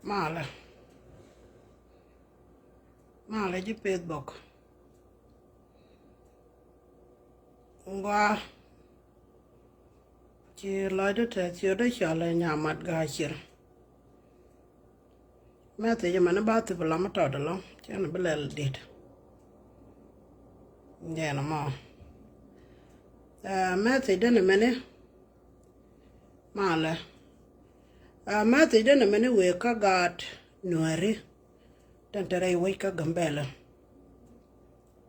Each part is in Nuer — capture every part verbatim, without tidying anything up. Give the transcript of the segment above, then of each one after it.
Malɛ. Malɛ ji̱ Facebook. Ŋuaa. Ci lɔcdä tɛth ciötdä cɔl ɛ nyamat Gaacir. Message mɛn ba thip lam tɔt ɛlɔ̱ŋ cɛn bi lɛl dit. Jɛn mɔ. Ɛ, message dɛn mɛni. Malɛ. Ɛ, message dɛn mɛni wëë kä gaat Nuääri. Tin te rɛy wec kä Gambɛla.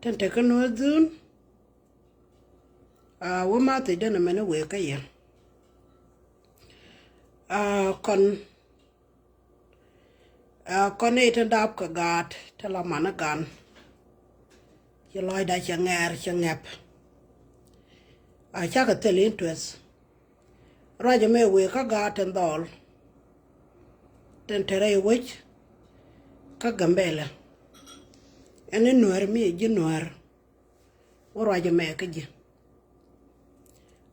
Tin te kä Nuäär dhun. Ɛ, wä message dɛn mɛni wëë kä yɛ. Ɛ, kɔn Ɛ, kɔn i̱ tin dap kɛ gaat ti la man i̱ gan. Ci lɔcda cɛ ŋɛɛr cɛ ŋɛp. A cakɛ thil interest. Ruac ɛmɛ wëë kä gaat tin dhɔl. Tin te rɛy wec kä Gambɛla. Ɛn i̱ Nuäär mi ji̱ Nuäär. Wä ruac ɛmɛ kä ji̱.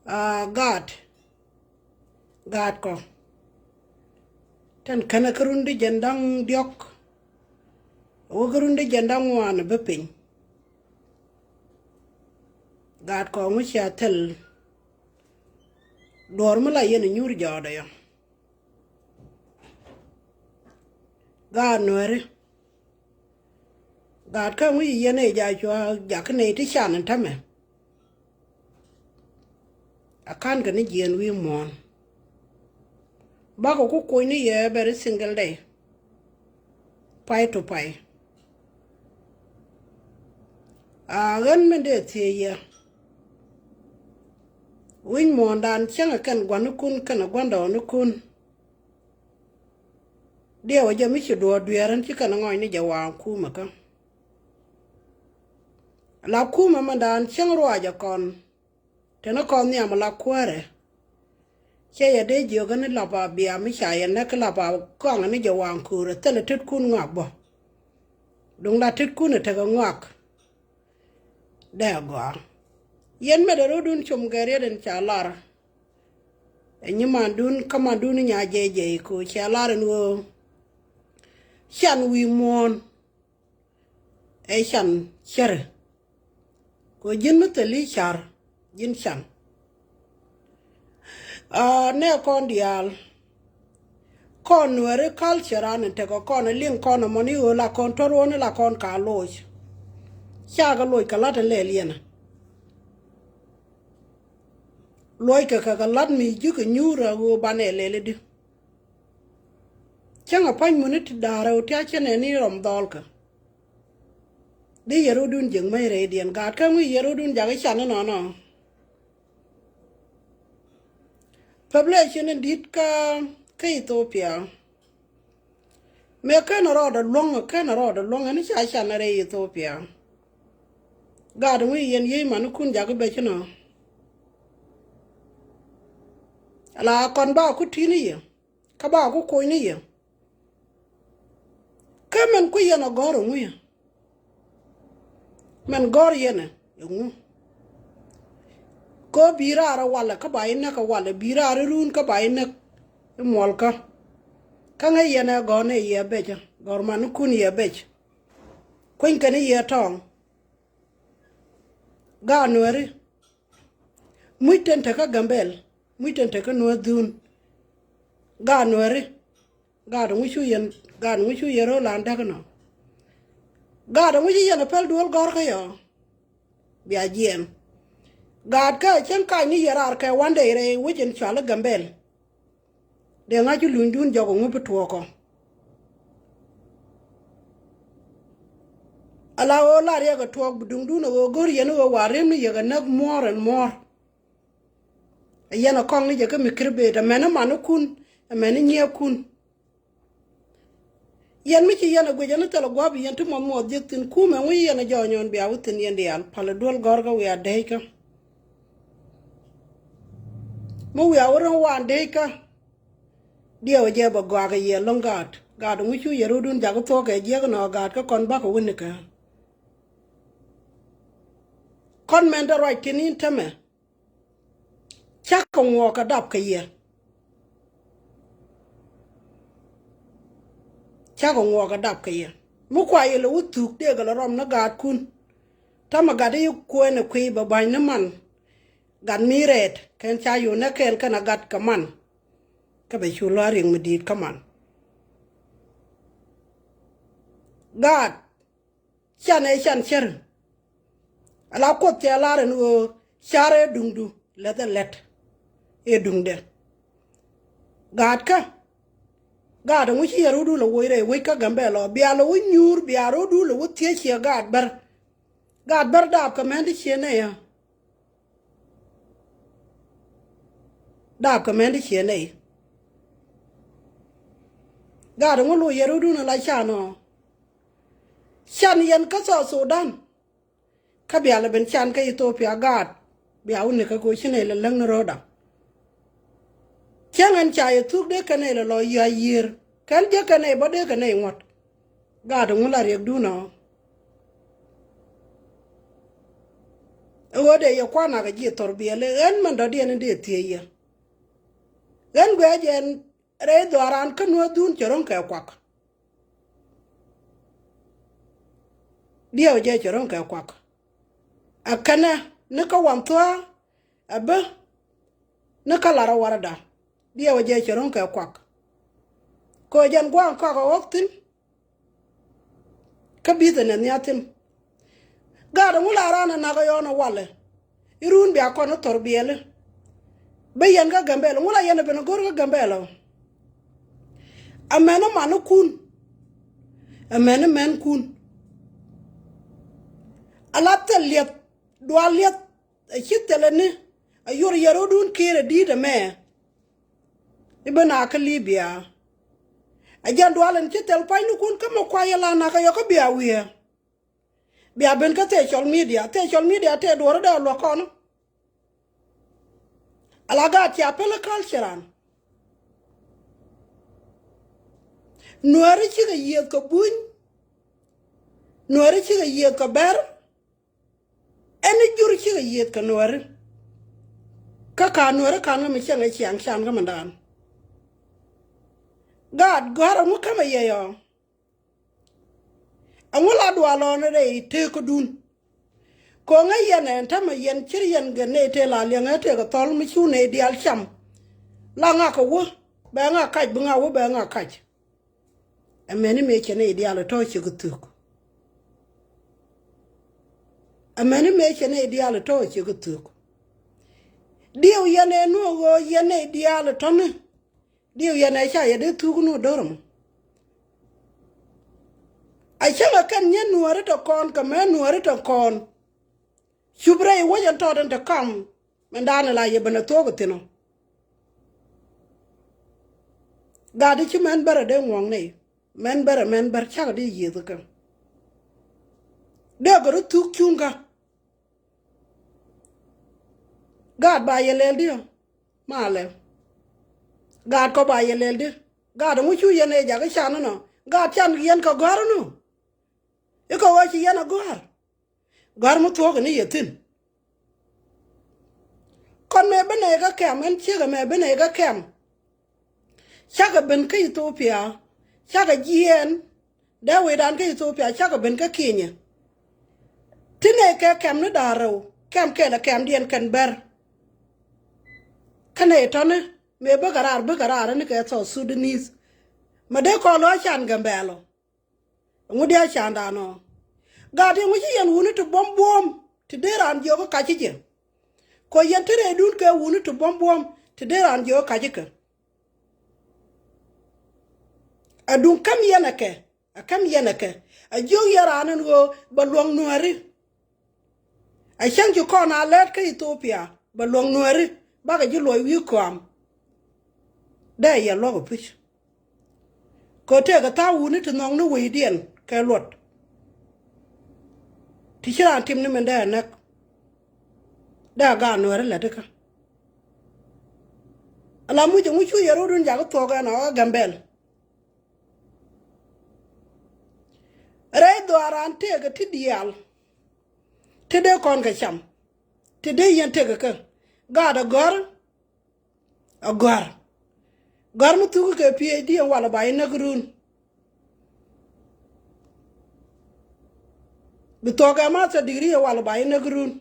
A, gaat. Gaatkɔ. Tin känɛ kä run di jiɛn da̱ŋ diɔ̱k. Wä kä run di jiɛn da̱ŋ ŋuan bä piny. Gaatkɔ ŋu cia thil. Duɔ̱ɔ̱r mi la yɛn nyuur jɔɔdɛ yɔ. Gaat Nuääri. Gaat kä ŋu yi yɛn ɛ ja cua jak kä nɛy ti can in tämɛ. A ka̱n kɛ ni jiɛɛn wi̱i̱ muɔ̱ɔ̱n. Bakɔ ku kuny ni yɛ every single day. Pay to pay. A ɣän min dee thiec yɛ. Wi̱c muɔ̱ɔ̱ndan cäŋɛ kɛn gua̱nikun kɛnɛ gua̱ndɔɔŋnikun. Diɛwä jɛ mi ci duɔ̱ɔ̱r dueerän ci kɛn ŋɔc ni jɛ waaŋ kumä kä. La kumä mɛndan cäŋ ruacɛ kɔn. Teni kɔn nhiam la kuäärɛ. Cɛ yɛ dee jiök ni lap a bia mi ca yɛ näk lap a kɔaŋ ni jɛ waaŋ kuurɛ thilɛ tetkun ŋɔak bä. Duŋ la tetkun ɛ tekɛ ŋɔak. Dee gɔaa. Yɛn mɛt ɛ rɔ̱dun com gɛr yɛt ɛn ca lar. Ɛ nyi mandun kä mandun nya jɛy jɛy ko cɛ lar ɛn ɣöö can wi̱i̱ muɔ̱ɔ̱n. Ɛ can cärɛ. Ko ji̱n mi thil i̱ car ji̱n can. Aa, nɛ kɔn diaal. Kɔn Nuääri culture an in tekɛ kɔn liŋ kɔn ɛmɔni ɣöö la kɔn tɔ̱ ruɔ̱n la kɔn ka loc. Cakɛ loc kɛ la̱t in lɛl yɛn. Luɔckɛ kɛ kɛ la̱t mi ji̱ kɛ nyuur a ɣöö banɛ lɛl i̱di. Cäŋ a pa̱ny muni ti da̱a̱r ɛ wä ti a cä nɛni rɔm dhɔlkä. Di yɛ rɔ̱dun jiäk mäc rɛydiɛn gaat kä ŋui̱ yɛ rɔ̱dun jakä can inɔnɔ. Population in di̱t kä, kä Ethiopia. Mëë ken rɔɔdɛ luɔ̱ŋ, ken rɔɔdɛ luɔ̱ŋ ɛn ca can rɛy Ethiopia. Gaat ŋui̱ yɛn yiey manikun jakä bɛc inɔ. Ala kɔn ba ku ti̱n i̱ yɛ. Kä ba ku kuny ni yɛ. Kä mɛn ku yɛn a gɔ̱r ɛŋu yɛ. Mɛn gɔ̱r yɛn ɛ ɛŋu. Kä bi raar ɛ walɛ kä ba inäk ɛ walɛ bi raar irun kä ba inäk imuɔlkä. Kä ŋäc yɛn ɛ gɔ̱r ni yɛ bɛc ɛ gɔ̱r manikun yɛ bɛc. Kuenykɛ ni yɛ tɔ̱ɔ̱ŋ. Gaat Nuääri. Muc ten tekä Gambɛl. Muc ten tekä Nuäär dhun. Gaat Nuääri. Gaat ŋu cu yɛn, gaat ŋu cu yɛn ro̱o̱ lan däk nɔ. Gaat ŋu ci yɛn a päl duel gɔ̱r kä yɔ. Bia jiɛɛn. Gaat kä cäŋ kac ni yɛ raar kɛ one day rɛy wec in cual i̱ Gambɛl. Dee ŋa̱c i̱ luny dun jɔk ŋu bi tuɔɔkɔ. Ala ɣöö lar yɛ kɛ tuɔɔk bi duŋdun ɛ ɣöö go̱r yɛn i̱ ɣöö wa rim ni yɛ kɛ näk more and more. Ɛ yɛn ɛ kɔŋ ni jɛ kä mi kir bet ɛ mɛn i̱ manikun ɛ mɛn i̱ nyiɛɛkun. Yɛn mi ci yɛn a guic ɛn thilɛ gua̱a̱p yɛn ti muɔth muɔth ji̱th thi̱n kumɛ ŋuci yɛn a jɔɔny ɣän bia wä thi̱n yɛn diaal palä duel gɔ̱rkä wiaa dɛɛckä. Mi wiaa wä räŋ waan dɛɛckä. Diɛw jɛ bɛ gɔaa kɛ yɛ lo̱ŋ gaat gaat ŋucu yɛ rɔ̱dun jakä thuɔ̱k kɛ jiäk nɔ gaat kä kɔn bakä wä nikä. Kɔn mɛn dee ruac tin in tämɛ. Cak kɛ ŋuɔɔk kɛ dap kɛ yɛ. Cakɔ ŋuɔk ɛ dap kɛ yɛ. Mi kua yɛ lɛ wä thuk dee kɛ lɛ rɔm ni gaatkun. Tamɛ gat i̱ kuɛn ɛ kuiy bɛ ba̱ny ni man. Gat mi rɛɛt kɛn ca yun nɛ kɛɛl kɛn a gat kɛ man. Kä bɛ cu lɔ̱a̱ riɛk mi di̱i̱t kä man. Gaat can ɛ can cär. Ala Kuoth cɛ lar ɛn ɣöö car ɛ duŋdu läth ɛ lät ɛ duŋdɛ. Gaatkä, gaat ɛŋu ci yɛ rɔ̱du lɛ woc rɛy wec kä Gambɛl ɔ bia lɛ wä nyuur bia rɔ̱du lɛ wä thiec ciɛ gaat bär. Gaat bär daap kɛ mɛn ti ciɛ nɛy ɛ. Daap kɛ mɛn ti ciɛ nɛy. Gaat ɛŋu loc yɛ rɔ̱dun ala can ɔ. Can yɛn kä South Sudan. Kä bia lɛ ben can kä Ethiopia gaat. Bia wä ni kä koci nɛy lɛ läŋ ni rɔ̱da. Cäŋ ɛn ca yɛ thuk dee kɛ nɛy lɛ lɔ yia yiër kɛn jek kɛ nɛy bä dee kɛ nɛy ŋuɔ̱t. Gaat ŋu la riɛkdun ɔ. Ɛ ɣöö dee yɛ kuan akɛ ji̱ thɔr biɛli ɣän mɛn dɔ̱diɛn in dee thiec yɛ. Ɣän guɛc ɛn rɛy dhɔaaran kä nuääthun cɛ ro̱ŋ kɛ kuak. Diɛw jɛ cɛ ro̱ŋ kɛ kuak. Ɛ kɛnɛ ni kä wam thua̱a̱ ɛ bä ni kä lar ɛ warada. Diɛw jɛ cɛ ro̱ŋ kɛ kuak. Kɛ ɣöö jɛn gua̱a̱ŋ kɔak ɛ ɣɔ̱k thi̱n. Kä business nhiathin. Gaat ŋu la raan ɛ nak ɛ yɔn ɛ walɛ. Irun bia kɔn ɛ thor biɛli. Bä yɛn kä Gambɛl ŋu la yɛn ɛ ben ɛ go̱r kä Gambɛl ɔ. Ɛ mɛn ɛ man ɛ kun. Ɛ mɛn ɛ mɛn kun. Ɛ la thil liɛth dual liɛth. Ɛ ci thilɛ ni ɛ yor yɛ rɔ̱dun kiɛɛr ɛ di̱i̱t ɛmɛ. I̱ ben a kä Libya. Ɛ jɛn dual ɛn ci thil pa̱nynikun kä mi kua yɛ la nakä yɔ kä bia wiee. Bia ben kä social media, social media tëë duɔ̱ɔ̱r dee luɔ̱k kɔn. Ala gaat cia pälä culture an. Nuääri cikɛ yiëëth kɛ buny. Nuääri cikɛ yiëëth kɛ bɛr. Ɛn i̱ jur cikɛ yiëëth kɛ nuääri. Kä ka nuääri ka̱n kä mi cieŋ ɛ ciaŋ can kä mi daan. Gaat gɔ̱a̱r ɛŋu kämɛ yɛ yɔ. Ɛŋu la dualɔɔn rɛy tëëkädun. Ko̱ŋä yɛn ɛn tämɛ yɛn cir yɛn gɛ nɛy tëë la liɛŋɛ tëëkɛ thɔl mi cu nɛy diaal cam. La ŋakä wä bɛ ŋa kac bi ŋa wä bɛ ŋa kac. Amäni mëë cɛ nɛy diaal tɔ̱ cɛ kɛ thuk. Amäni mëë cɛ nɛy diaal tɔ̱ cɛ kɛ thuk. Diɛw yɛn ɛ nuɔ̱ɔ̱k ɣöö yɛn nɛy diaal tɔ̱ni. Diɛw yɛn ɛ ca yɛ dee thuk nuɔ̱ɔ̱k do̱r ɛmɔ. A cäŋ ɛ kɛn nyɛ nuääri tɔ kɔn kɛ mɛ nuääri tɔ kɔn. Cup rɛy wäc ɛn tɔt ɛn te kam. Mɛn daanɛ la yɛ ben ɛ thuɔ̱k ɛ thi̱n ɔ. Gat i̱ ci mɛn bärɛ dee ŋuɔ̱ŋ nɛy. Mɛn bärɛ mɛn bär cakɛ dee yiëëth kä. Dee gɛ rɔ thuk cuŋkä. Gaat ba yɛ lɛl di̱ ɔ. Malɛ. Gaat kɔ ba yɛ lɛl di̱. Gaat ɛŋu cu yɛn ɛ jakä can inɔ. Gaat can yɛn kɛ gɔ̱a̱r inɔ. I̱ kɛ ɣöö ci yɛn ɛ gɔ̱a̱r. Gɔ̱a̱r mi thuɔ̱k ni yɛ thi̱n. Kɔn mëë bi nɛy kä kɛm ɛn ciekɛ mëë bi nɛy kä kɛm. Cakɛ ben kä Ethiopia. Cakɛ jiɛɛn. Dee wecdan kä Ethiopia cakɛ ben kä Kenya. Ti nɛy kɛ kɛm ni da̱a̱r rɛw kɛm kɛl ɛ kɛmdiɛn kɛn bɛr. Kä nɛy tɔ̱ni mëë bikɛ raar bikɛ raar ni kɛ South Sudanese. Mɛ dee kɔn lɔ can Gambɛl ɔ. Ŋu diaal candan ɔ. Gat yɛ ŋu ci yɛn wuni ti buɔ̱m buɔ̱m ti dee raan jiɔk kä kac ci jɛ. Kɔ yɛn ti rɛydun kɛ wuni ti buɔ̱m buɔ̱m ti dee raan jiɔk kä kac ci kɛ. Ɛ duŋ käm yɛn ɛ kɛ ɛ käm yɛn ɛ kɛ. Ɛ jiɔk yɛn raan ɛn ɣöö bɛ luɔ̱ŋ nuääri. A cäŋ ci kɔn a lɛt kä Ethiopia bɛ luɔ̱ŋ nuääri bakɛ ji̱ luɔc wi̱i̱ kɔam. Dee yɛ luɔk ɛ puc. Kɛ tëëkɛ tha̱a̱ŋ wuni ti nhɔk ni wecdiɛn kɛ luɔt. Ti ci raan tim ni min dee ɛ näk. Dee a gaat nuääri lät ikä. Ala muc ɛŋu cu yɛ rɔ̱dun jakä thuɔ̱k ɛn ɔ ɛ Gambɛl. Rɛy dhɔaaran tëëkɛ ti diaal. Ti dee kɔn kɛ cam. Ti dee yɛn tëëkɛ kä. Gaat ɛ gɔ̱a̱r. Ɛ gɔ̱a̱r. Gɔ̱a̱r mi thuk kɛ P H D ɛn walɛ ba yɛ näk run. Bi thuɔ̱k ɛ master degree ɛ wal ba inɛ ki run.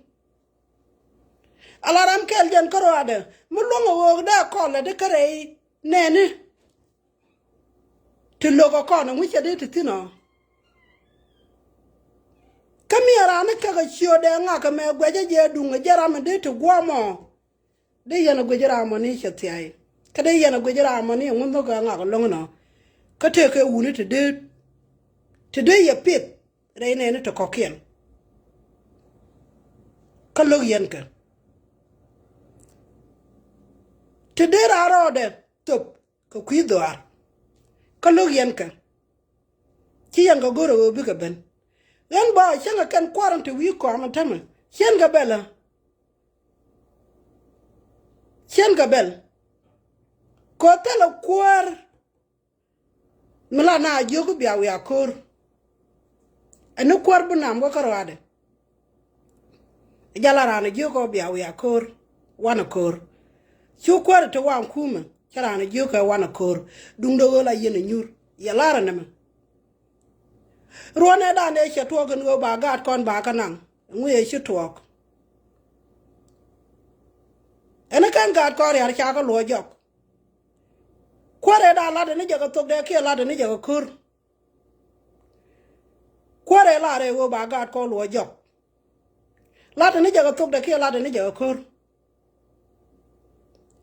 Ala ram kɛl jɛn kärɔadɛ mi luɔ̱ŋ ɛ ɣöök dee kɔl ɛ di kärɛy nɛni. Ti lo̱k ɛ kɔn ɛ ŋui̱cɛ di ti thi̱n ɔ. Kä mi ɛ raan ni kɛk ɛ ciötdɛ ŋak ɛmɛ guɛcä jɛ duŋ ɛ jɛ ram ɛ di ti guɔ̱mɔ. Dee yɛn a guic ram mɔ ni cɛ thiay. Kä dee yɛn a guic ram mɔ ni ŋun nhök a ŋak loŋ nɔ. Kä tëë kɛ wuni ti dee, ti dee yɛ pith rɛy nɛɛni ti kɔ̱kiɛn. Kä lo̱k yɛn kɛ ti dee raa rɔɔdɛ thöp kɛ kui̱ dhɔaar. Kä lo̱k yɛn kɛ ci yɛn kɛ go̱r a ɣöö bikɛ ben. Ɣän bä cäŋ a kɛn kua̱r in ti wi̱i̱ kɔam in tämɛ cien kɛ bɛl a cien kɛ bɛl. Kɛ thilɛ kuäär mi la na jiök bia wiaa ko̱r. Ɛn ni kuäär bi nam wä kä ruaadɛ. Jala raan jiök ɔ bia wiaa ko̱r wanɛ ko̱r. Cu kuäär ti waŋ kumɛ cä raan jiök kɛ wanɛ ko̱r. Duŋdɛ ɣöö la yɛn a nyuur yɛ lar ɛnɛmɛ. Ruɔ̱nɛ dan ëë cɛ tuɔɔk in ɣöö ba gaat kɔn ba kä naŋ ŋui̱ ëë ci tuɔɔk. Ɛn ni kɛn gaat kɔn riar ca kä luɔ̱ɔ̱c jɔk. Kuäärɛ dan latdɛ ni jɛ kɛ thokdɛ kiɛ latdɛ ni jɛ kɛ ko̱r. Kuäärɛ lar ëë ɣöö ba gaat kɔn luɔ̱ɔ̱c jɔk. Latdɛ ni jɛ kɛ thokdɛ kiɛ latdɛ ni jɛ kɛ ko̱r.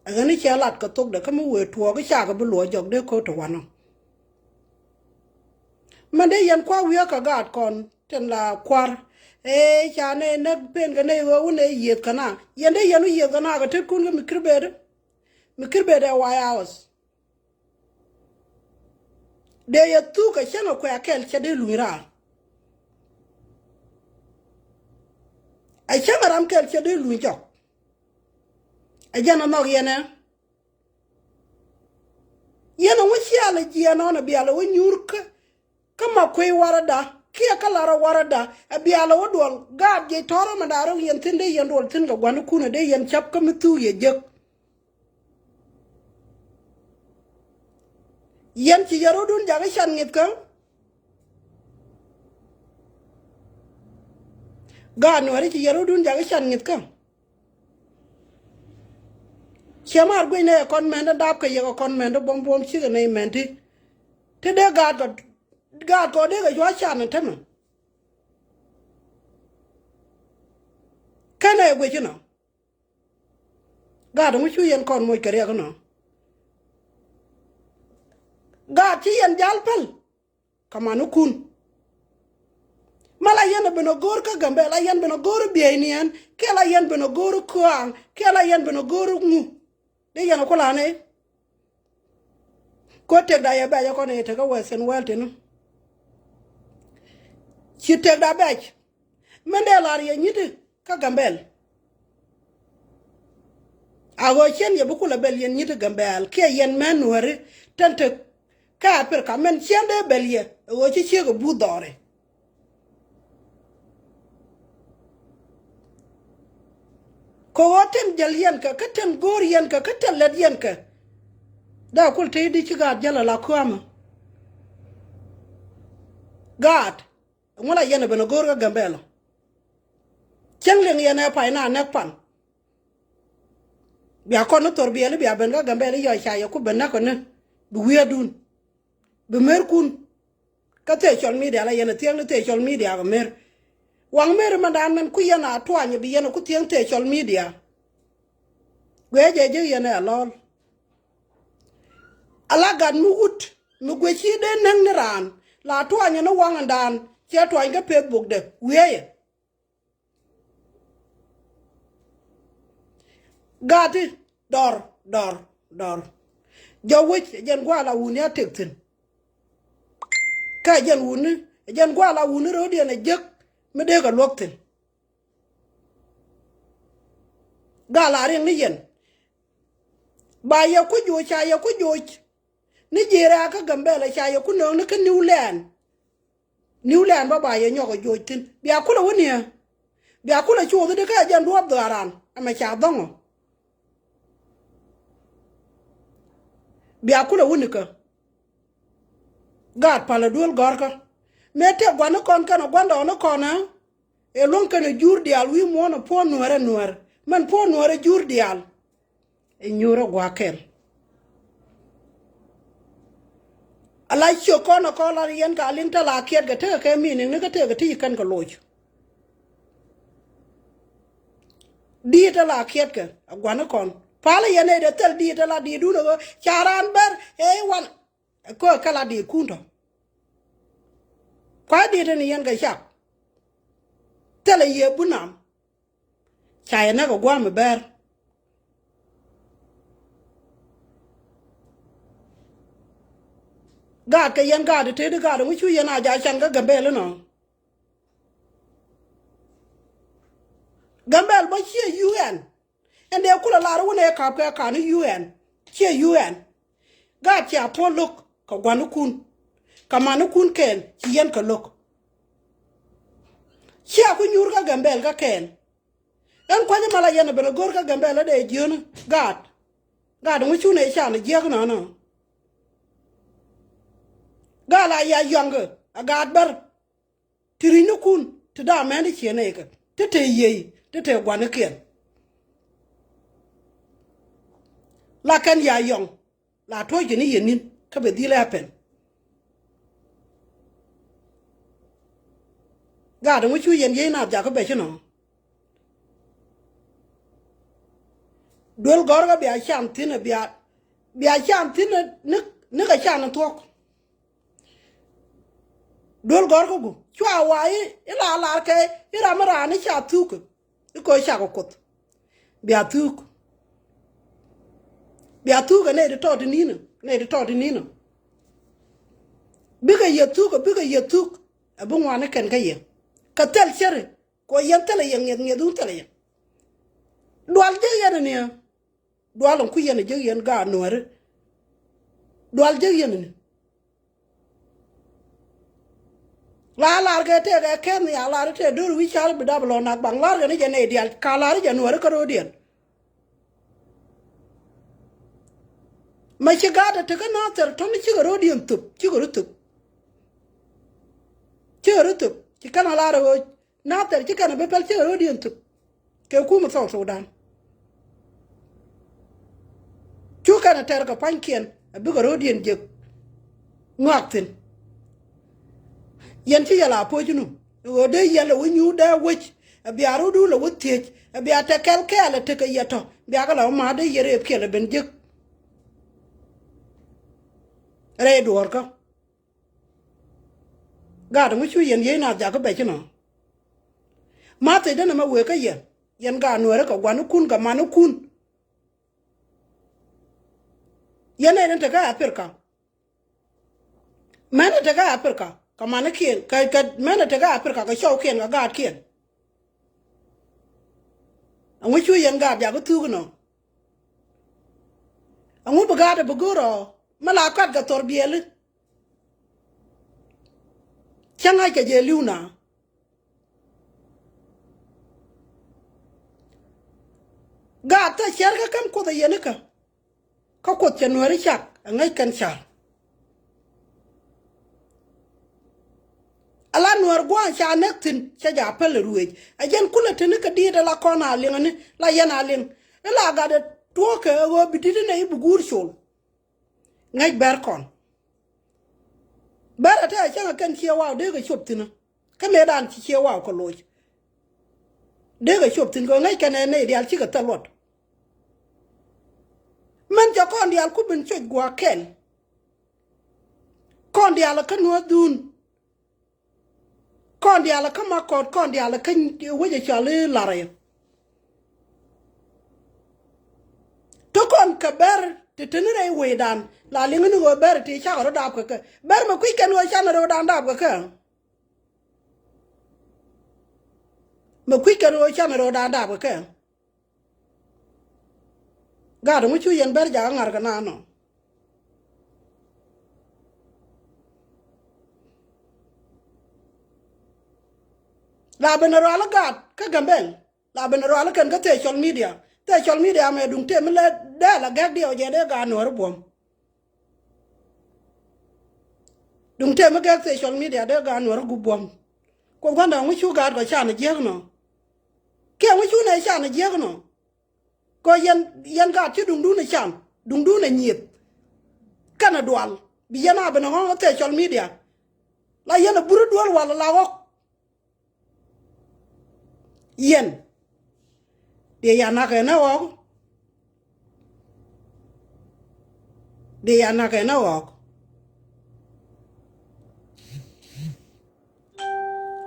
Ɛ ɣän i̱ cɛ lat kɛ thokdɛ kä mi wëë tuɔɔk i̱ cakɛ bi luɔ̱ɔ̱c jɔk dee ko̱r ti wanɔ. Mɛn dee yɛn kua̱r wi̱i̱ kä gaat kɔn tin la kua̱r. Ee ca nɛ näk pen kɛ nɛy ɣöö wun ɛ yiëëth kɛ na yɛn dee yɛn wä yiëëth kɛ na kɛ tet kun kä mi kir bet. Mi kir bet ɛ White House. Dee yɛ thuk ɛ cäŋ ɛ kuɛ a kɛl cɛ dee luny raar. Ɛ cäŋ ɛ ram kɛl cɛ dee luny jɔk. Ɛ jɛn ɛ nhɔk yɛn ɛ. Yɛn ɛ ŋu cial ɛ jiɛɛn ɔn ɛ bial ɛ wä nyuur kä kä ma kui̱ warada kiɛ kä lar ɛ warada ɛ bial ɛ wä duɔl gaat jiɛc tɔ̱rä mɛ da̱rä yɛn thi̱n dee yɛn duɔl thi̱n kɛ gua̱nikun ɛ dee yɛn cap kä mi thuk yɛ jek. Yɛn ci yɛ rɔ̱dun jakä can ŋi̱thkä. Gaat nuäri ci yɛ rɔ̱dun jakä can ŋi̱thkä. Ciɛ maar guic nɛ yɛ kɔn mɛn dee dap kɛ yɛ kɛ kɔn mɛn dee buɔ̱m buɔ̱m cikɛ nɛ mɛn ti. Ti dee gaat kɔ gaat kɔ dee kɛ cua can ɛ tämɛ. Kɛn ɛ guic inɔ. Gaat ŋu cu yɛn kɔn moc kɛ riɛk inɔ. Gaat ci yɛn jal päl. Kamanukun. Ma la yɛn a ben a go̱o̱r kä Gambɛl la yɛn ben a go̱o̱r bieyniɛn kiɛ la yɛn ben a go̱o̱r kuaaŋ kiɛ la yɛn ben a go̱o̱r ŋu. Dee yɛn a kulan ɛ. Ko tëkda yɛ bɛc a kɔn ɛ tekä Western world tini. Ci tëkda bɛc. Mɛn dee lar yɛ nyiti kä Gambɛl. A ɣöö cien yɛ bi kulɛ bɛl yɛn nyiti Gambɛl kiɛ yɛn mɛn nuäri tɛn tek kä Aprika mɛn cien dee bɛl yɛ ɛ ɣöö ci ciek ɛ buth dhɔri. Kɛ ɣöö tɛn jäl yɛn kɛ kä tɛn go̱o̱r yɛn kɛ kä tɛn lät yɛn kɛ. Dee kul te di ci gaat jäl ala kuamä. Gaat. Ŋu la yɛn ɛ ben a go̱o̱r kä Gambɛl ɔ. Cäŋ liŋ yɛn ɛ pay na nɛk pan. Bia kɔn ni thor biɛli bia ben kä Gambɛl i̱ yɔc ca yɛ ku ben näk kɔni. Bi wi̱i̱dun. Bi merkun. Kä thecɔl midia la yɛn ɛ thiäŋ ni thecɔl midia kɛ mer. Waŋ mer mɛndan mɛn ku yɛn a tuany bi yɛn ɛ ku thiäŋ thecɔl midia. Guiɛ jɛ jek yɛn ɛ lɔl. Ala gat mi wut mi guiɛ ci dee näŋ ni raan la tuany ni waŋ ɛndan cɛ tuany kä peth bukdɛ wiee yɛ. Gati dɔr dɔr dɔr. Jɔ wec ɛ jɛn guaal a wuni a tek thi̱n. Kä ɛ jɛn wuni ɛ jɛn guaal a wuni ro̱o̱diɛn ɛ jek mi dee kɛ luäk thi̱n. Gal a riŋ ni yɛn. Ba yɛ ku joc ca yɛ ku joc. Ni ji̱ rɛɛkä Gambɛl ca yɛ ku nööŋni kä New Land. New Land bä ba yɛ nyɔk ɛ joc thi̱n bia kulɛ wä niɛ. Bia kulɛ cuuth di kä ɛ jɛn duɔ̱ɔ̱p dhɔaaran ɛmɛ ca dhɔ̱ŋɔ. Bia kulɛ wä nikä. Gaat palä duel gɔ̱rkä. Mëë tëë gua̱n ni kɔn kɛn ɛ gua̱ndɔɔŋ ni kɔn ɛ. Ɛ luɔ̱ŋ kɛnɛ jur diaal wi̱i̱ muɔ̱ɔ̱n ɛ puɔ̱n nuäärä nuäär. Mɛn puɔ̱n nuäärä jur diaal. Ɛ nyuurä gua̱a̱k kɛl. Ala ciök kɔn ɛ kɔn la yɛn ka liŋ te la kiɛt kɛ tekɛ kɛ meaning ni kä tekɛ ti ci kɛn kɛ loc. Di̱i̱t te la kiɛt kɛ a gua̱n kɔn. Palä yɛn nɛy dee thil di̱i̱t te la di̱i̱t dun ɛ ɣöö ca raan bär ɛ i̱ wan. Ɛ köö kɛ la di̱i̱t kun tɔ. Kua̱c di̱i̱t te ni yɛn kɛ cak. Thilɛ yiëë bunam. Ca yɛ näk ɛ gua̱a̱m ɛ bɛr. Gaat kɛ yɛn gaat tëëdi gaat ɛŋu cu yɛn a ja̱ can kä Gambɛl inɔ. Gambɛl bä ciɛ U N. Ɛn dee kulɛ lar wun ɛ ka̱p kɛ ka̱n U N. Ciɛ U N. Gaat cia puɔ̱l lo̱k kɛ gua̱nikun. Kɛ manikun kɛɛl ci yɛn kɛ lo̱k. Cia ku nyuur kä Gambɛl kä kɛɛl. Ɛn kua̱nyä mala yɛn a ben a go̱r kä Gambɛl a dee jiön gaat. Gaat ŋu cun ɛ can jiäk nɔnɔ. Gaat la ya yɔ̱ŋkɛ a gaat bär. Ti ri̱cnikun ti da̱a̱ mɛn ti ciɛ nɛy kɛ ti te yiey ti te gua̱nikiɛn. La kɛn ya yɔ̱ŋ la tuɔ̱c kɛ ni yɛn ni̱n kä bɛ dhil ɛ pɛn. Gaat ŋu cu yɛn yiey na jakä bɛ ci nɔ. Duel gɔ̱rkä bia can thi̱n bia, bia can thi̱n ni, ni kɛ can thuɔ̱k. Duel gɔ̱rkä gu cua wa i̱, i̱ la lar kɛ i̱ ram mi raan i̱ ca thukä. I̱ ko̱ cakɔ Kuoth. Bia thuk. Bia thuk ɛ nɛy ti tɔɔt ti ni̱n ɛ, nɛy ti tɔɔt ti ni̱n ɛ. Bikɛ yɛ thuk ɛ, bikɛ yɛ thuk. Ɛ bi ŋuani kɛn kä yɛ. Kɛ thil cäri. Kɛ ɣöö yɛn thilɛ yɛ ŋiɛth ŋiɛth wun thilɛ yɛ. Dual jek yɛn ɛ niɛ. Dual in ku yɛn ɛ jek yɛn gaat nuääri. Dual jek yɛn ɛ ni. La lar kɛ tëëkɛ kɛn nhial lar tëë do̱r wi̱c cal bi dap lɔ nak baŋ lar kɛ ni jɛ nɛy diaal ka lar jɛ nuääri kä ro̱o̱diɛn. Ma ci gaat ɛ tekä Nathir tɔ̱ni cikɛ ro̱o̱diɛn thöp cikɛ ro̱ thöp. Cikɛ ro̱ thöp ci kɛn a lar ɛ ɣöö Nathir ci kɛn a bi pɛl cikɛ ro̱o̱diɛn thöp. Kɛ kumɛ South Sudan. Cu kɛn a tɛr kɛ pua̱nykiɛn a bikɛ ro̱o̱diɛn jek. Ŋɔak thi̱n. Yɛn ci yɛ la po̱c nu ɣöö dee yɛn lɛ wä nyuur dee wec. A bia ro̱o̱du lɛ wä thiec a bia tɛ kɛl kɛɛl a tekɛ yɛ tɔ bia kɛ la wä ma̱a̱ dee yɛ rɛɛp kiɛl a ben jek. Rɛy duɔ̱ɔ̱rkä. Gaat mi cu yɛn yiey naath jakä bɛc inɔ. Ma thiecdä nɛmɛ wëë kä yɛn, yɛn gaat nuääri kɛ gua̱nikun kɛ manikun. Yɛn nɛy ni tekä Africa. Mɛn ni tekä Africa kɛ manikiɛn kɛ, kɛ mɛn ni tekä Africa kɛ cɔwkiɛn kɛ gaatkiɛn. Ɛŋu cu yɛn gaat jakä thuk inɔ? Ɛŋu bi gaat ɛ bi go̱r ɔ mi la kat kɛ thɔr biɛli? Cä ŋa̱c kɛ jɛ li̱w na. Gaat thä cɛr kä käm Kuoth ɛ yɛn ikä. Kä Kuoth cɛ nuääri cak ɛ ŋäc kɛn car. Ala nuäär gua̱a̱n ca näk thi̱n cä ja̱ päl ɛ ruëëc. Ɛ jɛn kulɛ teni kɛ di̱i̱t ala kɔn a liŋ ni la yɛn a liŋ. Ila gatdɛ tuɔɔkɛ ɛ ɣöö bi di̱t inɛ i̱ bi guur col. Ŋäc bɛr kɔn. Bɛr ɛ te a cäŋ ɛ kɛn ciɛ waw dee kɛ cop thi̱n ɛ. Kä mëëdan ci ciɛ waw kɛ loc. Dee kɛ cop thi̱n kɛ ŋäc kɛn ɛ nɛy diaal cikɛ thil luɔt. Mɛn cɛ kɔn diaal ku bin coc gua̱a̱k kɛl. Kɔn diaal kä nuɔ̱th dhun. Kɔn diaal kä ma kɔt kɔn diaal kä wec ɛ cɔal i̱ la̱r ɛ. Te kɔn kɛ bɛr te teni rɛy wecdan la liŋä ni ɣöö bɛr ti cakɛ rɔ dap kɛ kɛ bɛr mɛ kui̱c kɛn ɣöö canɛ rɔ dan dap kɛ kɛ. Mɛ kui̱c kɛn ɣöö canɛ rɔ dan dap kɛ kɛ. Gaat ŋu cu yɛn bɛr jakä ŋa̱r kɛ naan nɔ. La ben a rual gaat kä Gambɛl. La ben a rual kɛn kä social media. Social media mɛ duŋ tëë mi lɛ dɛɛl a gɛk diɛw jɛ dee gaat nuɔ̱ɔ̱ri buɔ̱m. Duŋ tëë mi gɛk social media dee gaat nuɔ̱ɔ̱ri gup buɔ̱m. Kuoth gua̱ndɛ ŋu cu gaat kɔ can jiäk nɔ. Kiɛ ŋu cu nɛ can jiäk nɔ. Kɔ yɛn, yɛn gaat ci duŋdun ɛ can, duŋdun ɛ nyieth. Kɛnɛ dual bi yɛn a ben ɛ ŋɔ̱ŋ ɛ thɛɛ cɔl media. La yɛn ɛ buri duel wal la ɣɔk. Yɛn diɛ ya nak ɛn ɛ ɣɔk. Diɛ ya nak ɛn ɛ ɣɔk.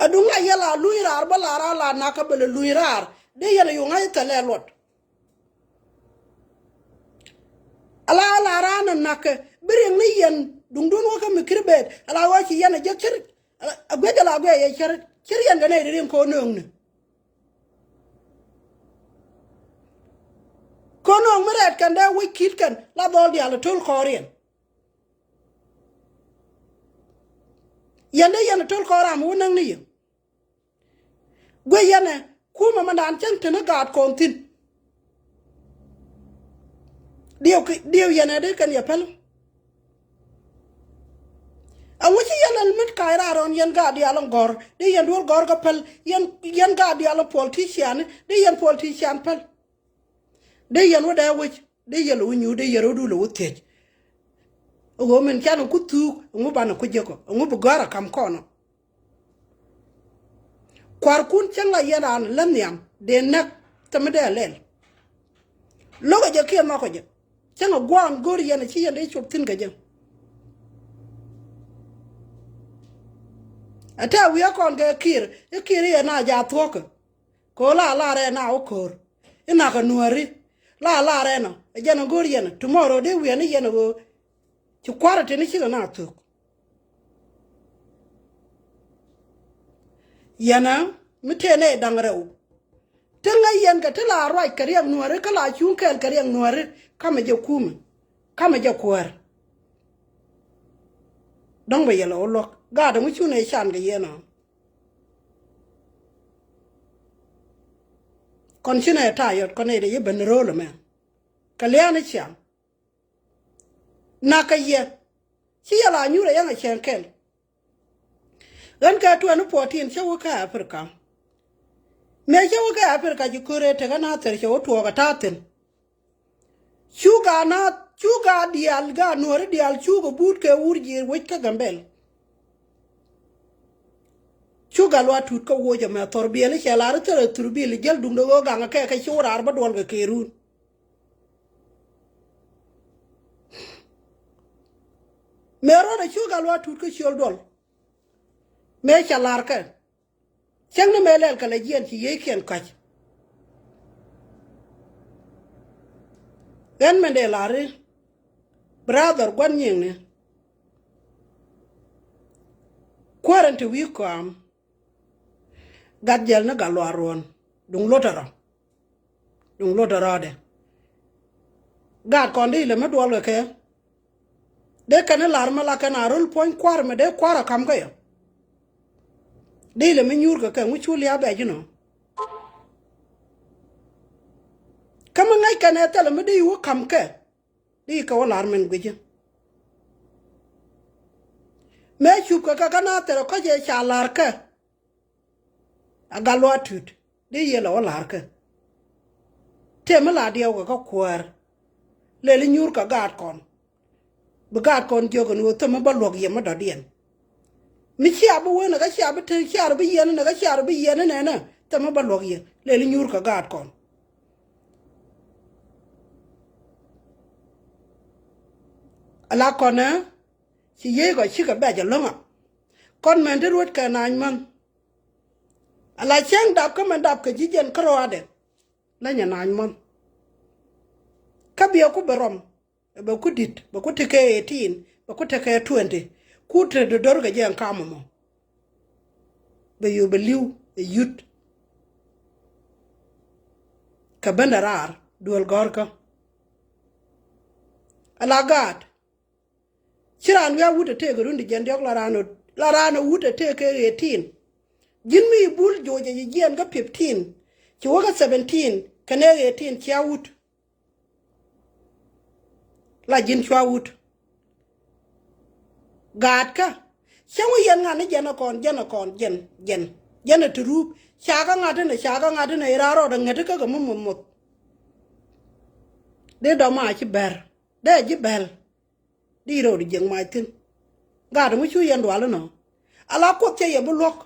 Aduŋ la yɛ la luny raar bä la raar la nak kä bä lɛ luny raar. Dee yɛn a yuŋ a thɛlɛ luɔt. Ala ala raan a nakä bi riɛŋ ni yɛn duŋdun wä kä mi kiri bet ala wä ci yɛn a jek cir. A guec ala guec yɛ cir cir yɛn kɛ nɛy ri riɛŋ ko̱ nööŋni. Ko̱ nööŋ mi rɛɛt kɛn dee wec ki̱t kɛn la dhɔl diaal a to̱l kɔɔriɛn. Yɛn dee yɛn a to̱l kɔɔr ram wä näŋ ni yɛ. Guic yɛn ɛ kumɛ mɛndan cäŋ te ni gaat kɔn thi̱n. Diɛw ki, diɛw yɛn ɛ dee kɛn yɛ päl. Ɛŋu ci yɛn ɛl mit ka̱a̱c raar rɔn yɛn gaat diaal in gɔ̱r dee yɛn duel gɔ̱r kä päl yɛn, yɛn gaat diaal in politician dee yɛn politician päl. Dee yɛn wä dee wec dee yɛn lɛ wä nyuur dee yɛn rɔ̱du lɛ wä thiec. Ɣöö min can ku thuuk ɛŋu banɛ ku jekɔ ɛŋu bi gɔ̱a̱r a kam kɔnɔ. Kua̱rkun cäŋ la yɛn raan lä nhiam dee näk thämi dee lɛl. Lo̱kɛ jɛ kiɛ nhɔkɛ jɛ cäŋ a gua̱a̱n go̱r yɛn a ci yɛn dee cop thi̱n kɛ jɛ. A tɛ wi̱i̱ a kɔn kɛ ki̱i̱r i̱ ki̱i̱r i̱ yɛn a jaa thuɔ̱kä. Kɛ ɣöö la lar ɛn a wä ko̱o̱r i̱ nakä nuääri. La lar ɛn ɔ ɛ jɛn a go̱r yɛn tomorrow dee wi̱i̱ ɛn i̱ yɛn a ɣöö ci kua̱r a teni cikɛ na thök. Yɛn a mi tëë nɛy da̱ŋ rɛw. Ti ŋäc yɛn kɛ ti la ruac kɛ riɛk nuääri kä la cuŋ kɛɛl kɛ riɛk nuääri. Kamɛ jɛ kumɛ kamɛ jɛ kuäär. Dɔ̱ŋ bɛ yɛl ɛ wä luɔ̱k gaat ɛŋu cuŋ ɛ can kɛ yɛn ɔ. Kɔn ci nɛ ta̱a̱ yɔt kɔn nɛy dee yi ben ro̱o̱l ɛmɛ. Kɛ lia̱a̱n i̱ ciaŋ nakä yɛ ci yɛ la nyuur ɛ yɛn a cɛn kɛl. Ɣän kɛ twenty fourteen cä wä kä Africa. Mëë cä wä kä Africa ci köör ëë tekä na thɛr cɛ wä tuɔɔk ɛ ta̱a̱ thi̱n. Cu gaa na cu gaa diaal gaa nuääri diaal cukɛ buut kɛ wur jiëër wec kä Gambɛl. Cu gaa luaak tuut kä woc ɛmɛ thɔr biɛl i̱ cɛ lar i̱ thɛr ɛ thur bil i̱ jäl duŋdɛ ɣöö gaŋɛ kɛ kɛ ci wä raar bä duɔl kɛ kɛɛrun. Mëë rɔɔdɛ cu gaa luaak tuut kä ciöl duɔl. Mëë cɛ lar kɛ cäŋ ni mëë lɛl kɛ lɛ jiɛn ci yiëëkiɛn ka̱c. Ɣän mɛn dee lar i̱ brother gua̱n nyiŋni. Kuäär ɛn te wi̱i̱ kɔam. Gat jiɛl ni gat luaar ruɔ̱n duŋ luɔ̱t ɛ rɔ. Duŋ luɔ̱t ɛ rɔɔdɛ. Gaat kɔn di ilɛ mi duɔl kɛ kɛ. Dee kɛn i̱ la̱r mi la kɛn a röl puɔ̱ny kua̱r mi dee kua̱r a ka̱m kä yɛ. Di ilɛ mi nyuur kɛ kɛ ŋu cu lia̱a̱ bɛ ji̱n ɔ. Kä mi ŋäc kɛn ɛ thilɛ mi di i̱ wä ka̱m kɛ. Di kɛ wä la̱r min gui̱cä. Mëë cup kɛ kɛ kä na thilɛ kɔc ëë ca la̱r kɛ. A gat luaak tuut di yɛl ɛ wä la̱r kɛ. Tëë mi la diɛw kɛ kä kuäär. Lɛl i̱ nyuur kɛ gaat kɔn. Bi gaat kɔn jiök ɛn ɣöö thämɛ bä luäk yɛ mi dɔ̱diɛn. Mi cia bi wen ɛ kä cia bi te cia bi yɛn ɛn ɛ kä cia bi yɛn ɛn ɛnɛ thämɛ bä luäk yɛ lɛl i̱ nyuur kɛ gaat kɔn. Ala kɔnɛ ci yiëë kɔ cikɛ bɛc ɛlɔ̱ŋa. Kɔn mɛn ti ruet kɛ naany män. Ala cäŋ dap kä mɛn dap kɛ ji̱ jɛn kärɔaadɛ. Lä nyɛ naany män. Kä biɛ ku bɛ rɔm bɛ ku di̱t bɛ ku tekɛ eighteen bɛ ku tekɛ twenty. Ku te do̱do̱r kɛ jɛ ɛn kam ɛmɔ. Bɛ yo̱o̱ bɛ li̱w ɛ yut. Kɛ bendɛ raar duel gɔ̱rkä. Ala gaat. Ci raan wi̱i̱ a wut ɛ tëëk ɛ run ti jiɛn diɔ̱k la raan ɛ, la raan ɛ wut ɛ tëëk kɛ eighteen. Ji̱n mi i̱ bul joc ɛ ji̱ jiɛn kä fifteen. Ci wä kä seventeen kɛnɛ eighteen cia wut. La ji̱n cua wut. Gaatkä. Cäŋ wä yɛn ŋa̱n ni jɛn ɛ kɔn jɛn ɛ kɔn jɛn jɛn. Jɛn ɛ ti rup ca kä ŋa̱t inɛ, ca kä ŋa̱t inɛ i̱ raar rɔɔdɛ ŋäti kä kɛ mi muth muth. Dee dɔ̱ma ci bɛr dee ji̱ bɛl. Di rɛw di jiɛk mac thi̱n. Gaat mi cu yɛn dual inɔ. Ala Kuoth cɛ yɛ bi luɔ̱k.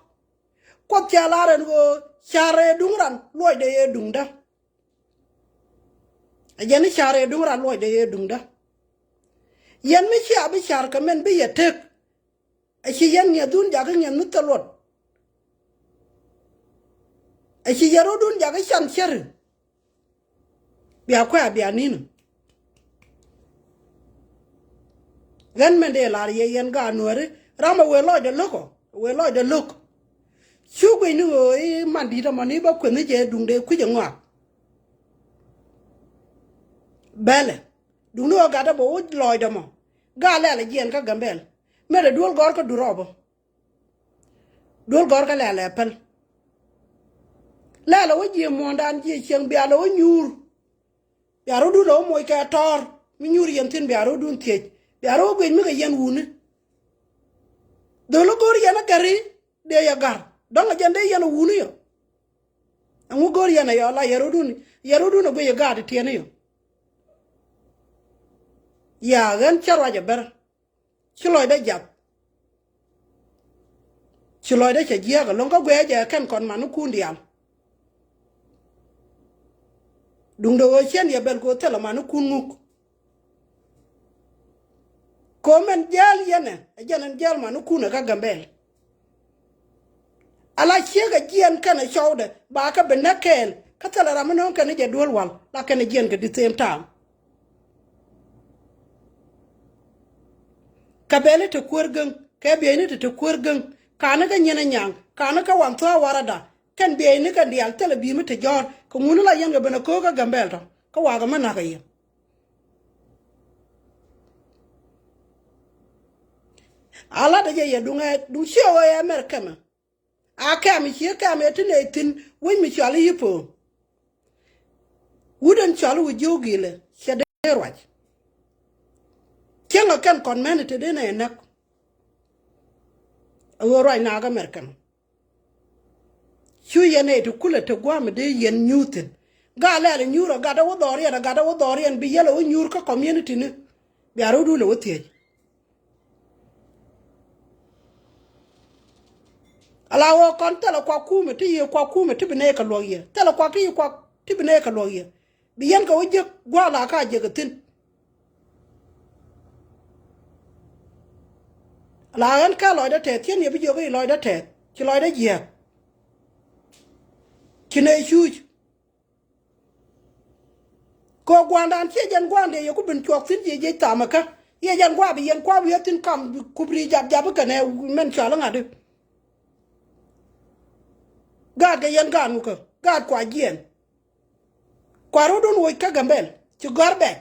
Kuoth cɛ lar ɛn ɣöö ca̱r ɛ duŋ ran luɔcdɛ yɛ duŋdä. Ɛ jɛn i̱ ca̱r ɛ duŋ ran luɔcdɛ yɛ duŋdä. Yɛn mi cia bi ca̱r kɛ mɛn bi yɛ tek. Ɛ ci yɛn ŋiɛthdun jakä ŋiɛth mi thil luɔt. Ɛ ci yɛn rɔ̱dun jakä can cäri. Bia kuɛ a bia ni̱n. Ɣän mɛn dee lar yɛ yɛn gaat nuääri ram a wëë lɔcdɛ lo̱k ɔ, a wëë lɔcdɛ lo̱k. Cu guic ni ɣöö i̱ man di̱t ɛmɔ ni bä kueth ni jɛ duŋdɛ kui̱c ɛ ŋɔak. Bɛlɛ duŋni ɣöö gatdä bɛ wä lɔcdɛ mɔ. Gaat lɛl ɛ jiɛn kä Gambɛl. Mɛn dee duel gɔ̱r kä Durɔp ɔ. Duel gɔ̱r kä lɛl ɛ päl. Lɛl ɛ wä jiɛ muɔ̱ɔ̱ndan jiɛ cieŋ bia lɛ wä nyuur. Bia rɔ̱dun lɛ wä moc kɛ tɔ̱ɔ̱r mi nyuur yɛn thi̱n bia rɔ̱dun thiec. Bia rɔ̱ wä guic mi kɛ yɛn wuni. Dhol i̱ go̱r yɛn a gari dee yɛ gar dɔ̱ŋ a jɛn dee yɛn a wuni yɔ. Ɛŋu go̱r yɛn a yɔ la yɛ rɔ̱dun, yɛ rɔ̱dun a guic a gaat tiɛni yɔ. Ya ɣän cä ruac a ber. Ci lɔcdä jath. Ci lɔcdä cɛ jiääk ɛlɔ̱ŋ kä guɛɛ jɛ kɛn kɔn manikun diaal. Duŋdɛ ɣöö ciɛn yɛ bɛl kɛ ɣöö thilɛ manikun ŋuk. Kɛ ɣöö mɛn jiääl yɛnɛ ɛ jɛn ɛn jiääl manikun ɛ kä Gambɛl. Ala ciek ɛ jiɛn kɛnɛ cɔwdɛ ba kɛ bi näk kɛɛl kä thilɛ ram mi nööŋ kɛn ni jɛ duel wal la kɛnɛ jiɛn kɛ the same time. Kɛ bɛli te kuäär gäŋ kɛ bieyni te te kuäär gäŋ. Ka̱n ni kä nyin ɛ nyaŋ ka̱n ni kä wan thua̱a̱ warada. Kɛn bieyni kɛn diaal thilɛ bi̱i̱ mi te jɔ̱ɔ̱r kɛ ŋuni la yɛn kɛ ben ɛ köök kä Gambɛl tɔ kä wakɛ mi na̱k ɛ yɛ. A latdä jɛ yɛ duŋ ɛ duŋ ciɛ ɣöö ɛ mɛr kɛmɛ. A kɛm cië kɛm ɛ ti nɛy thi̱n wec mi cɔal i̱ Yipo. Wut ɛn cɔal i̱ wä jiök gilɛ cɛ dee ruac. Cieŋ ɛ kɛn kɔn mɛn ɛ te dee nɛ ɛ näk. Ɛ ɣöö ruac naak ɛ mɛr kɛmɛ. Cu yɛn ɛ ti kulɛ te gua̱a̱m dee yɛn nyuuthin. Gat lɛl nyuur a gat a wä dhɔriɛn a gat a wä dhɔriɛn bi yɛl a wä nyuur kä community ni. Bia rɔ̱du lɛ wä thiec. Ala wä kɔn thilɛ kuak kumɛ ti yiëë kuak kumɛ ti bi nɛy kɛ luɔk yɛ thilɛ kuak ti yiëë kuak ti bi nɛy kɛ luɔk yɛ. Bi yɛn kɛ wä jiäk gua̱a̱ la ka jiäk ɛ thi̱n. La ɣän kä lɔcdä tɛth cien yɛ bi jiök i̱ lɔcdä tɛth ci lɔcdä jiääk. Ci nɛy cuuc. Kɛ gua̱a̱ndan ciɛ jɛn gua̱a̱n dee yɛ ku bin cuɔk thi̱n jiɛ jiɛc thaam ɛ kä. Yɛ jɛn gua̱a̱ bi yɛn kua̱ wi̱i̱ thi̱n kam bi kup ri jap jap i̱ kɛnɛ mɛn cɔal i̱ ŋa̱t i̱. Gaat kɛ yɛn gaat ŋukä gaat kua jiɛn. Kua rɔ̱dun woc kä Gambɛl ci gɔ̱r bɛc.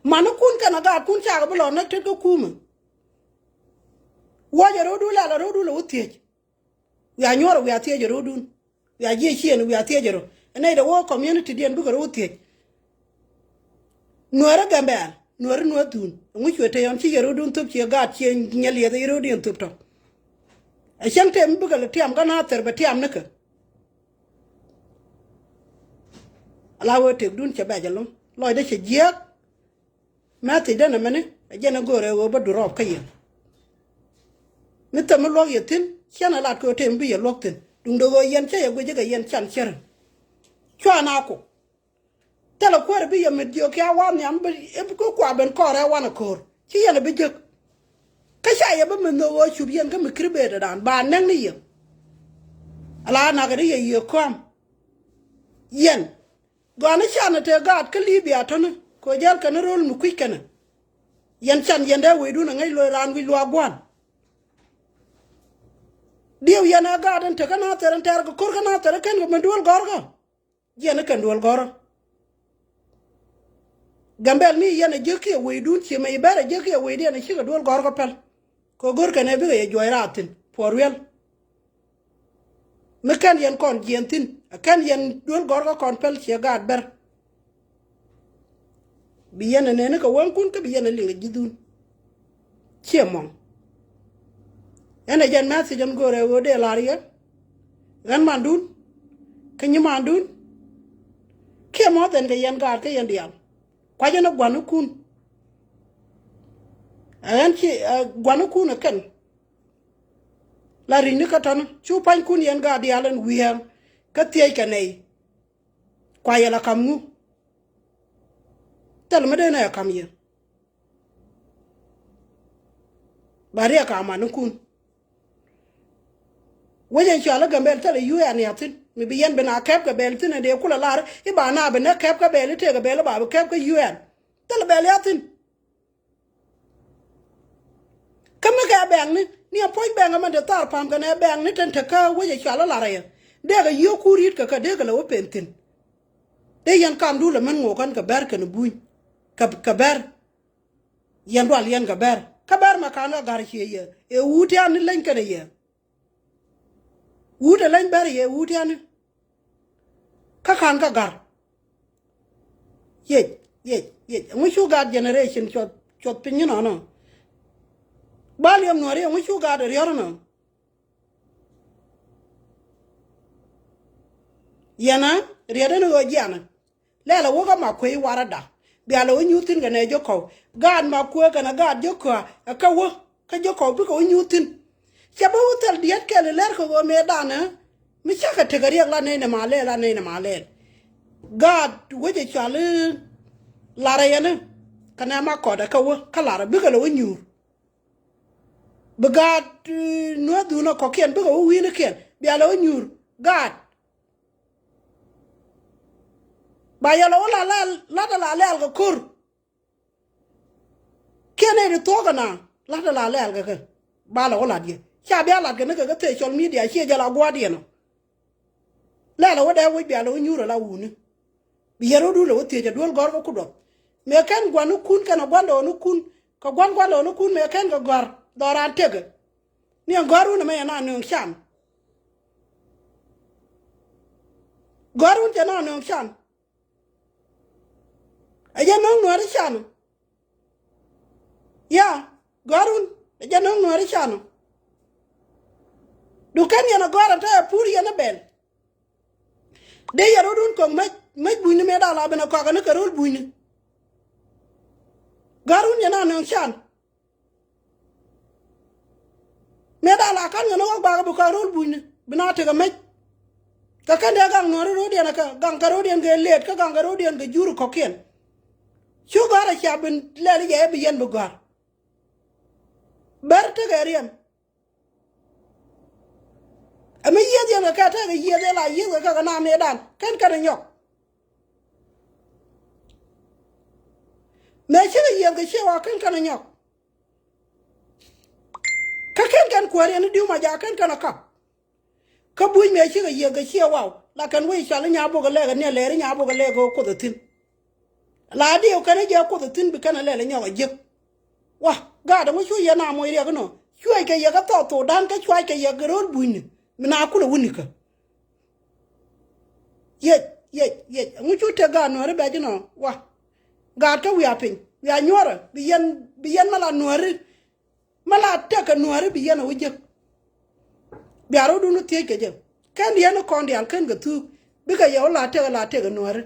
Manikun kɛn a gaatkun cakɛ bi lɔ näk tet kä kumä. Wuɔcɛ rɔ̱du lɛl a rɔ̱du lɛ wä thiec. Wiaa nyuɔrɛ wiaa thiecɛ rɔ̱dun. Wiaa jiɛ ciɛn wiaa thiecɛ rɔ. Ɛ nɛy dɛ wä community diɛn bikɛ rɔ wä thiec. Nuäärä Gambɛl nuäärä nuäär thun ɛŋu cuɛ tey ɣɔn ci yɛ rɔ̱dun thöp ciɛ gaat ciɛ nyɛ liɛth ɛ yɛ rɔ̱diɛn thöp tɔ. Ɛ cäŋ tëë mi bikɛ lɛ tiam kä Nathir bɛ tiam nikɛ. Ala wee tëkdun cɛ bɛc ɛlɔ̱ŋ lɔcdä cɛ jiääk. Mɛ thiecdä nɛ mɛni ɛ jɛn ɛ go̱o̱rɛ ɣöö bä Durɔp kä yɛn. Mi thäm mi luɔ̱k yɛ thi̱n ciɛn ɛ lat kɛ ɣöö tëë mi bi yɛ luɔ̱k thi̱n duundɛ ɣöö yɛn cä yɛ guic jɛ kɛ yɛn can cärä. Cuan a kok. Thilɛ kuäärä bi yɛ mit jiök kiɛ a wa̱a̱ nhiam bi kua ben kɔɔrɛ wanɛ ko̱o̱r ci yɛn ɛ bi jek. Kä ca yɛ bi mi nhök ɣöö cup yɛn kä mi kiri beetɛ daan ba nɛŋ ni yɛ. Ala nakɛ ni yɛ yiëë kɔam. Yɛn gɔaa ni canɛ tëë gaat kä Libia tɔ̱ni kɛ ɣöö jäl kɛn ni ro̱l mi kui̱c kɛnɛ. Yɛn can yɛn dee weydun ɛ ŋäc lo̱c raan wi̱c luaak gua̱a̱n. Diɛw yɛn ɛ gaat ɛn tekä Nathir ɛn tɛɛr kɛ ko̱r kä Nathir ɛ ken kɛ mi duel gɔ̱rkä. Jiɛn ni kɛn duel gɔ̱rä. Gambɛl mi yɛn a jiäk kiɛ weydun ciɛ mɛ i̱ bɛr a jiäk kiɛ weydiɛn a cikɛ duel gɔ̱rä kä päl. Kɛ go̱r kɛn ɛ bikɛ yɛ juɔc raat thi̱n puɔ̱r wiɛl. Mi kɛn yɛn kɔn jiɛn thi̱n a kɛn yɛn duel gɔ̱rä kä kɔn päl ciɛ gaat bɛr. Bi yɛn a nɛni kɛ wäŋkun kä bi yɛn a liŋ a ji̱thun. Ciɛ mɔŋ. Ɛn ɛ jɛn message ɛn go̱o̱rɛ ɣöö dee la̱r yɛ ɣän mandun kä nyi mandun. Kiɛ mɔth ɛn kɛ yɛn gaat kä yɛn diaal. Kuacä ni gua̱nikun. Ɛ ɣän ci, ɛ, gua̱nikun ɛ kɛn. La ri̱cni kä tɔ̱ni cu pa̱nykun yɛn gaat diaal ɛn wi̱i̱ kä thiec kɛ nɛy. Kua yɛ la ka̱m ŋu? Thil mi dee nɛ ka̱m yɛ. Ba riɛk a manikun. Wec ɛn cɔal i̱ Gambɛl thilɛ U N ya thi̱n mi bi yɛn bi na kɛp kɛ bɛl thi̱n ɛ dee kulɛ lar i̱ ba na bi nɛ kɛp kɛ bɛl i̱ tëëk kɛ bɛl i̱ ba bi kɛp kä U N. Thilɛ bɛl ya thi̱n. Kä mi kɛ bɛŋni ni a puɔ̱ny bɛŋ ɛmɛn te thar pa̱m kɛnɛ bɛŋni ten te kä wec ɛ cɔal i̱ lar ɛ yɛ. Dee kɛ yiöku ri̱t kɛ kä dee kɛ lɛ wä pen thi̱n. Dee yɛn kamdu lɛ mɛn ŋo̱o̱k kɛn kɛ bɛr kɛn buny kɛ, kɛ bɛr. Yɛn dual yɛn kɛ bɛr kä bɛr mɛ ka̱n kɛ ga̱r cië yɛ ɛ wut tiani leny kɛnɛ yɛ. Wut ɛ leny bɛr yɛ ɛ wut tiani. Kä ka̱n kɛ ga̱r. Yec, yec, yec. Ɛŋu cu gaat generation cuɔth, cuɔth piny inɔnɔ. Bal yɛm nuɔri ɛŋu cu gaat riɔr inɔ. Yɛn a riɛt ɛn ɣöö jianä. Lɛl a wä kä Makuëë warada. Bia lɛ wä nyuuth thi̱n kɛ nɛ Jokɔw. Gaat Makuëë kɛnɛ gaat Jokɔw ɛ kä wä kä Jokɔw bikɛ wä nyuuth thi̱n. Cɛ bä wä thil diet kɛl ilɛr kɛ ɣöö mëë danɛ mi cakɛ tekɛ riɛk la nɛy nɛ ma lɛl la nɛy nɛ ma lɛl. Gaat wecɛ cɔal i̱ Larɛ yɛn i̱ kɛnɛ Makɔt ɛ kä wä kä Larɛ bikɛ lɛ wä nyuur. Bi gaat, eh, nuäth duun ɛ kɔkiɛn bikɛ wä wi̱i̱nikiɛn bia lɛ wä nyuur. Gaat ba yɛ lɛ wä la lɛl latdɛ la lɛl kɛ ko̱r. Kiɛ nɛy ti thuɔ̱k ɛna latdɛ la lɛl kɛ kɛ ba lɛ wä lat yɛ ca bia lat kɛ ni kɛ kä thee cɔl midia ciɛ jɛ la gua̱a̱r diɛn ɔ. Lɛl ɛ wä dee wec bia lɛ wä nyuur ɛ la wuni. Bi yɛn rɔ̱dun lɛ wä thiec ɛ duel gɔ̱r kä kut duɔth. Mëë kɛn gua̱nikun kɛn ɛ gua̱ndɔɔŋnikun kɛ gua̱n gua̱ndɔɔŋnikun mëë kɛn kɛ gɔ̱a̱r dhɔran tekɛ. Ni ɛn gɔ̱a̱run ɛmɛ yɛn a nööŋ can. Gɔ̱a̱run cɛ na nööŋ can. Ɛ jɛ nööŋ nuääri can. Ya, gɔ̱a̱run ɛ jɛ nööŋ nuääri can. Duk kɛn yɛn ɛ gɔ̱a̱r ɛn te ɛ pur yɛn ɛ bɛl. Dee yɛ rɔ̱dun kɔk mec, mec bunyni mëë dal a ben ɛ kɔakɛ ni kɛ ro̱l bunyni. Gɔ̱a̱run yɛn a nööŋ can. Mëë dal a ka̱n kɛ ni ɣɔk bakɛ bi kɔak ro̱l bunyni bi na tekɛ mec. Kɛ kɛn dee gaŋ nuääri ro̱diɛn ɛ kɛ gaŋ kɛ ro̱diɛn kɛ lëët kä gaŋ kɛ ro̱diɛn kɛ jur kɔ̱kiɛn. Cu gɔ̱a̱r ɛ cia ben lɛl i̱ jɛ ɛ bi yɛn bi gɔ̱a̱r. Bɛr tekɛ riɛm. Ɛ mi yieth yɛn kɛ kɛ tekɛ yieth ɛ la yieth kɛ kɛ kɛ na mëëdan kɛn kɛn ɛ nyɔk. Mëë cikɛ yieth kɛ ciɛ wa kɛn kɛn ɛ nyɔk. Kä kɛn kɛn kuäär yɛn i̱ di̱w ma jaak kɛn kɛn ɛ kap. Kä buny mëë cikɛ yieth kɛ ciɛ waw la kɛn wec cɔal i̱ nya bok ɛ lɛk ɛ niɛ lɛɛr i̱ nya bok ɛ lɛk ɛ kuoth ɛ thi̱n. La diw kɛn i̱ jɛ kuoth ɛ thi̱n bi kɛn ɛ lɛl ɛ nyɔk ɛ jiäk. Wa gaat ɛŋu cu yɛn a moc riɛk inɔ cuec kɛ yɛ kä thɔɔk thokdan kä cuac kɛ yɛ kɛ ro̱l bunyni. Mi na kulɛ wuni kä. Yec, yec, yec ɛŋu cu tek gaat nuääri bɛc inɔ wa. Gaat kä wiaa piny wiaa nyuɔrä bi yɛn, bi yɛn mɛ la nuääri. Mɛ la tek kɛ nuääri bi yɛn a wä jek. Bia rɔ̱dun wä thiec kɛ jɛ kɛn yɛn kɔn diaal kɛn kɛ thuuk. Bikɛ yɛ wä la tek la tek kɛ nuääri.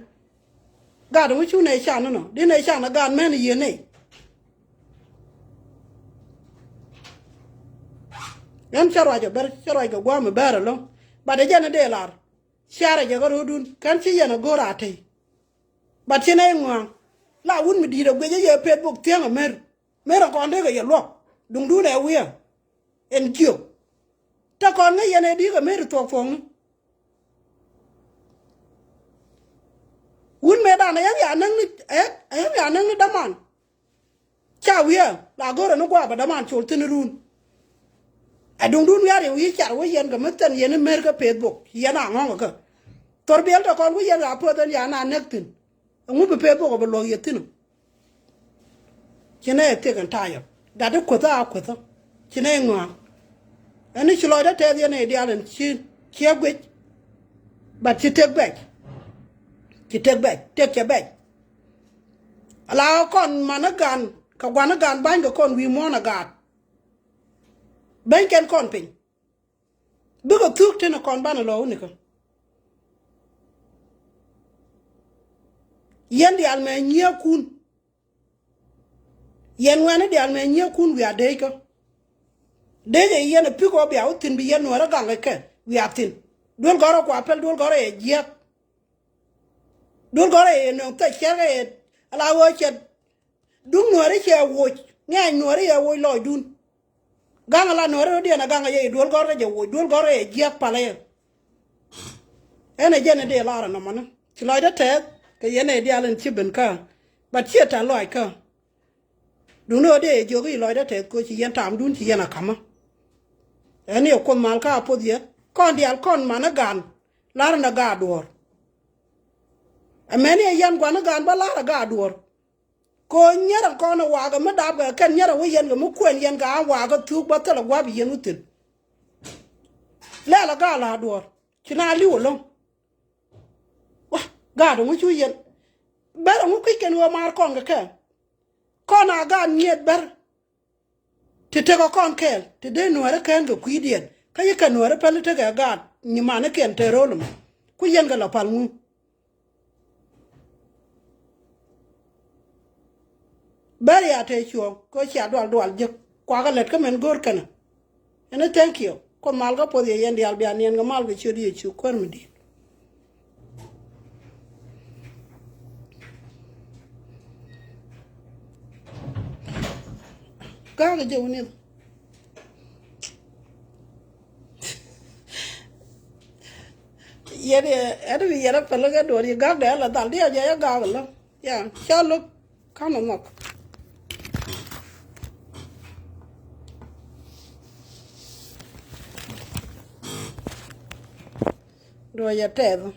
Gat mi cu nɛ can inɔ di nɛ can a gat mɛn yieen nɛy. Ɛn cä ruac a ber cä ruac kɛ gua̱a̱m a ber ɛlɔ̱ŋ. Bat ɛ jɛn a dee lar. Ciarɛ jɛ kä ro̱dun kɛn ci yɛn a go̱o̱r a tey. Bat ci nɛ ŋua̱a̱ŋ la wut mi di̱i̱t a guic a yɛ peth bok thiäŋ a mer. Mer a kɔn dee kɛ yɛ luɔk duŋdun ɛ wi̱i̱ a ɛn jiök. Te kɔn ŋäc yɛn ɛ di̱i̱k a mer thuɔk thuɔkni. Wut mëëdan ɛ yɛn ya näk ni ɛ yɛn ya näk ni däman. Ca wi̱i̱ a la go̱rɛ ni gua̱a̱ bɛ däman col thi̱n run. Ɛ duŋdun wi̱i̱ a riɛw yi̱ car wä yɛn kɛ mi thɛn yɛn i̱ mer kä peth bok yɛn a ŋɔ̱ŋ kä. Thor biɛl tɔ kɔn wä yɛn a puɔth ɛn ya na näk thi̱n. Ɛŋu bi peth bok ɛ bi luɔk yɛ thi̱n. Ci nɛ ɛ thiek ɛn tayɔ gat i̱ kuäthä a kuäthä. Ci nɛ ŋɔaŋ ɛn i̱ ci lɔcdä tɛth yɛn ɛ diaal ɛn ci ciɛ guic. Bat ci tek bɛc. Ci tek bɛc tek cɛ bɛc. Ala kɔn man i̱ gan kɛ guan i̱ gan ba̱ny kɛ kɔn wi̱i̱ muɔ̱ɔ̱n ɛ gaat. Beny kɛn kɔn piny. Bikɛ thuk tin kɔn banɛ lɔ wuni kä. Yɛn diaal mɛ nyiɛkun. Yɛn wɛni diaal mɛ nyiɛkun wiaa dee kä. Dee jɛ yɛn a pik ɔ bia wä thin bi yɛn nuɔrɛ gaŋ kɛ wiaa thin. Duel gɔrɛ kua pɛl duel gɔrɛ yɛ jiɛk. Duel gɔrɛ yɛ nöŋ thɛ cɛrkɛ yɛ ala wä cɛ. Duŋ nuɔri cɛ woc ŋɛny nuɔri yɛ woc lɔcdun. Gaŋ ala nuɔri rɔ diɛn a gaŋ a yɛ duel gɔrɛ jɛ woc duel gɔrɛ yɛ jiɛk palɛ yɛ. Ɛn ɛ jɛn ɛ dee lar ɛ nɔmɔni ci lɔcdä tɛth kɛ yɛn ɛ dial in ci ben kä. But ciɛ tɛth lɔc kä. Duŋni ɣöö dee yɛ jiök i̱ lɔcdä tɛth koci yɛn tamdun ci yɛn a ka̱mä. Ɛn yɛ kuoth mal ka a poth yɛ kɔn diaal kɔn manä gan. Lar ni gaat duɔ̱ɔ̱r. Ɛmɛn yɛ yɛn gua̱n ni gan bä lar ɛ gaat duɔ̱ɔ̱r. Ko̱ nyɛrɛ kɔn ɛ wakä mi dapkɛ kɛn nyɛrɛ wä yɛn kɛ mi kuɛn yɛn kɛ a wakä thuk bä thilɛ gua̱p yɛn wä thi̱n. Lɛl ɛ gaat lar duɔ̱ɔ̱r ci na li̱w ɛlɔ̱ŋ. Wa gaat ɛŋu cu yɛn bɛr ɛŋu kui̱c kɛn ɣöö maar kɔn kɛ kɛ. Kɔn a gaat nyiet bɛr. Ti tekɛ kɔn kɛɛl ti dee nuäärä kään kɛ kui̱diɛn kä yi kɛ nuäärä päl tekɛ gaat nyimanikiɛn te ro̱l ɛmɔ. Ku yɛn kɛ la pal ŋu. Bɛr ya te cuɔ̱ɔ̱ŋ kä cia dual dual jek kuakä lät kä mɛn go̱o̱r kɛnɛ. Ɛn ɛ thank you. Kuoth mal kä puɔth yɛ yɛn diaal bia niɛn kɛ mal bɛ ciöt Yecu kuäär mi di̱i̱t. Ga̱a̱k jɛ wuni. Yɛn yɛ ɛn bi yɛn a päl kä duɔ̱ɔ̱r yi ga̱a̱k dɛ ala dhal diɛ jɛ yɛ ga̱a̱k lä. Ya ca lo̱k. Ka̱n ɔ nhɔk. Duɔ̱ɔ̱r yɛ tɛth.